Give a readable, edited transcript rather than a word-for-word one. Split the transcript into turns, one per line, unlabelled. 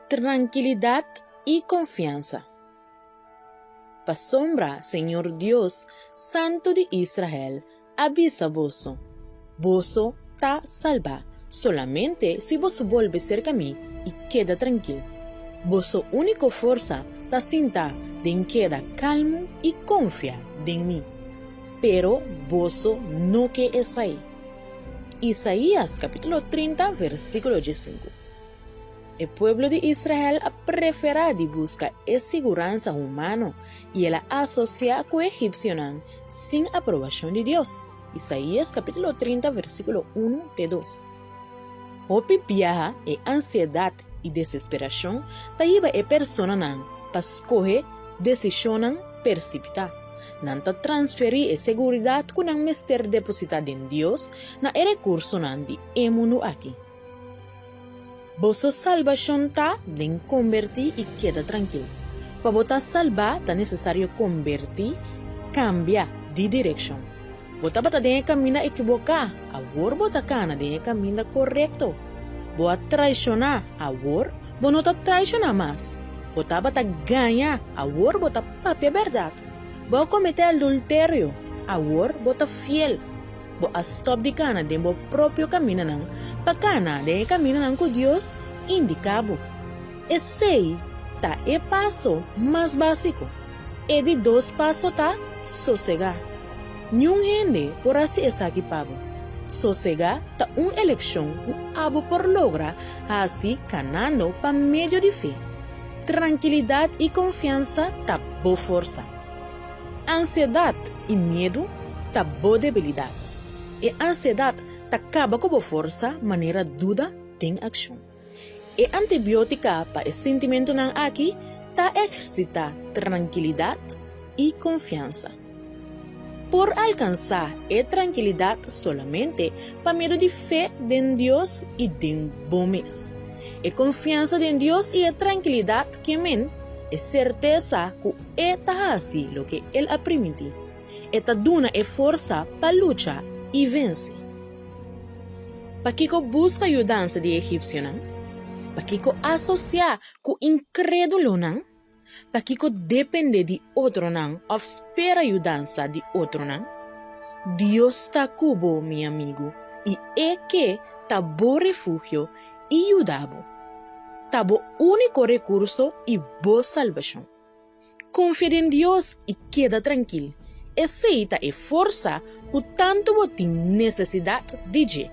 Trankilidat i konfiansa. Pasobra Señor Dios, Santu di Israel, a bisa boso, Boso ta salbá solamente si boso bolbe serka mi i keda trankil. Boso úniko forsa ta sinta den keda kalmu i konfia den mi. Pero boso no ke esei. Isaías kapítulo 30 versíkulo 15. E pueblo di Israel a preferá di buska e siguransa humano i el a asosiá ku e egipsionan sin aprobashon di Dios. Isaías kapítulo 30 versíkulo 1 te 2. Hopi biaha e ansiedat i desesperashon ta hiba e personanan pa skohe desishonnan persipitá. Nan ta transferí e seguridat ku nan mester depositá den Dios na e rekursonan di e mundu aki. Boso salbashon ta den kombertí i keda trankil. Pa bo ta salbá ta nesesario kombertí, kambia di direkshon. Bo tabata den e kaminda ekiboká, awor bo ta kana den e kaminda korekto. Bo a traishoná, awor bo no ta traishoná mas. Bo tabata gaña, awor bo ta papia bèrdat. Bo a kometé adulterio, awor bo ta fiel. Bo a stòp di kana den bo propio kamindanan pa kana den e kamindanan ku Dios indiká bo. Esei ta e paso mas básiko. E di dos paso ta sosegá. Niun hende por hasi esaki pa bo. Sosegá ta un elekshon ku abo por logra hasi kanando pa medio di fe. Trankilidat i konfiansa ta bo forsa. Ansiedat i miedu ta bo debilidat. E ansiedat ta kaba ku bo forsa manera duda den akshon. E antibiotika pa e sintimentunan aki ta ehersitá trankilidat i konfiansa. Por alkansá e trankilidat solamente pa medio di fe den Dios i den bo mes. E konfiansa den Dios i e trankilidat ke men e sertesa ku E ta hasi loke El a primintí. E ta duna e forsa pa lucha i vense. Pakiko buska yudansa di e egipsionan? Pakiko asosiá ku inkrédulonan? Pakiko dependé di otronan òf spera yudansa di otronan? Dios ta ku bo, mi amigu, i E ke ta bo refugio i yuda bo. Ta bo úniko rekurso i bo salbashon. Konfia den Dios i keda trankil. Esei ta e forsa ku tantu bo tin nesesidat di dje.